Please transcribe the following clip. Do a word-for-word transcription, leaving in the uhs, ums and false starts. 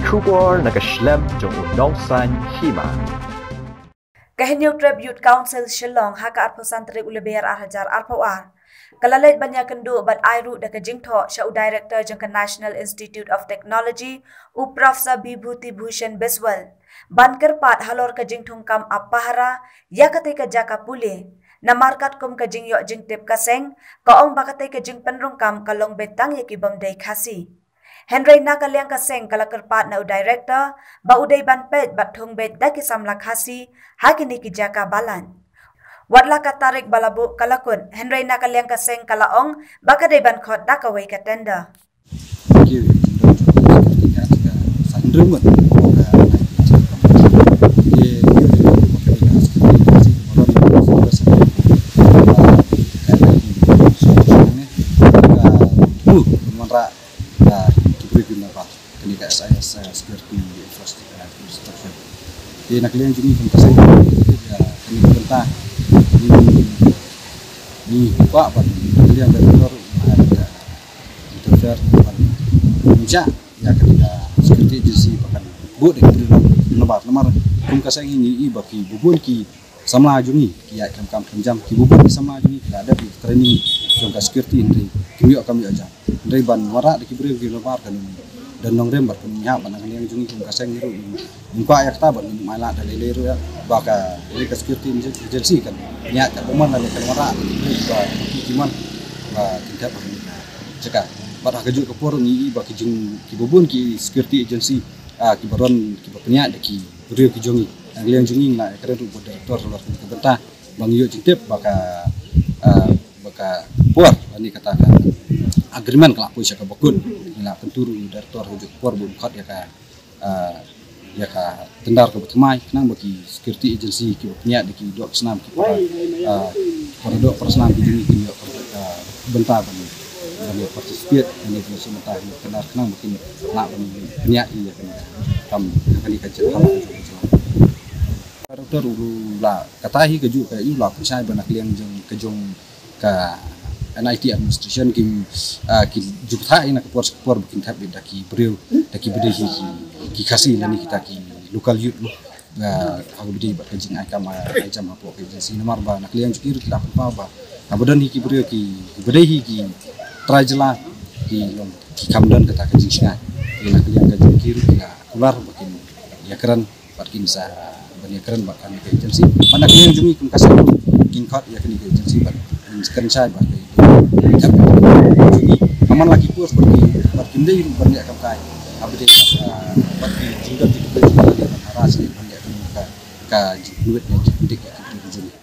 Khubor na ka shlem jong u nongsan hima. Ka Hynñiewtrep Youth Council Shillong ha ka arphew san tarik u Lber ar hajar arphew ar ka la leit ban ïakynduh bad ai ruh da ka jingthoh sha u Director jong ka National Institute of Technology, u Professor Bibhuti Bhushan Biswal, ban kyrpad halor ka jingthungkam ap pahara ïa katei ka jaka pule. Namar katkum ka jingïoh jingtip ka seng, ka ong ba katei ka jingpynrung kam ka long beit tang ïa ki bym dei Khasi. Hynrei na ka liang ka seng ka la kyrpad na u Director ba u dei ban peit bad thung beit da ki samla Khasi ha kine ki jaka ba lait. Wat la ka tarik ba la buh ka la kut, hynrei na ka liang ka seng ka la ong ba ka dei ban khot da kawei ka tender. Ka, ki briew ki nongbar kane ka S I S, uh, security infrastructure. Te na ka liang jong ngi kum ka seng, uh, kane ka bynta ngi, ngi kwah ban, na ka liang director, uh, interfere ban, uh, ïa kane ka security agency ba kan buh da ki briew nongbar, namar kum ka seng ngi i ba ki bun ki samla jong ngi ki ïaid kam kam kynjam, ki bun ki samla jong ngi ki la dep training jong ka security, hynrei kim ïoh kam ïoh jam. Hynrei ban wanrah da ki briew ki nongbar kan don nongrim bad kan ïap, bad na ka liang jong ngi kum ka seng ruh ngim kwah ïa kata, bad ngim ai lad da lei lei ruh ïa ba ka, ka security agency kan ïaid ka bymman lane kan wanrah da ki briew ba ki, ki mon ba kin thep ha kane ka jaka. Bad ha kajuh ka por ngi i ba ki jong ki bun ki security agency, ah, ki baron ki ba pynïaid da ki briew ki jong ngi. Na ka liang jong ngi ngi la ïakren ruh bad director halor kane ka bynta ba ngi ïoh jingtip ba ka, ah, ba ka por lane kata ka agreement ka la poi sha kaba kut. Ngi la kyntu ruh u director ha kajuh ka por ba un khot ïa ka, ah, ïa ka tender kaba thymmai khnang ba ki security agency ki ba pynïaid da ki doh ki snam ki para, ah, para doh para snam ki jong ngi kin ïoh, ah, bynta ban, ban ïoh participate ha kane ka shu mynta ka tender khnang ba kin lah ban pynïaid ïa kane ka kam, kane ka jingkham ka jong ka jong. Director u la kata hi kajuh ka, u la pynshai ba na ka liang jong ka jong ka N I T administration ki, ah, ki ju bthah ïa na ka por sha ka por ba kin thep da ki briew, da ki ba dei hi ki, ki Khasi lane kita ki local youth, ah, ha kaba dei bad ka jingai kam, ah, ai jam hapoh ka agency, namar ba na ka liang jong ki ruh ki la pynpaw ba haba don hi ki briew ki, ki ba dei hi ki trai jylla ki long ki kam don kata ka jingshngaiñ. Te na ka liang ka jong ki ruh ki la kular ba kin ïakren bad kin sa ban ïakren bad kane ka agency. Bad na ka liang jong ngi kum ka seng kin khot ïa kane ka agency bad kin kren shai bad ka agency. Namar la ki post bad ki, bad kim dei ban ïa kam kai. Haba dei, ah, bad ki jingdon ki briew jong ngi ban harass ban ïa kam ka, ka jingpynwit ne jingpyndik ïa ki briew jong ngi.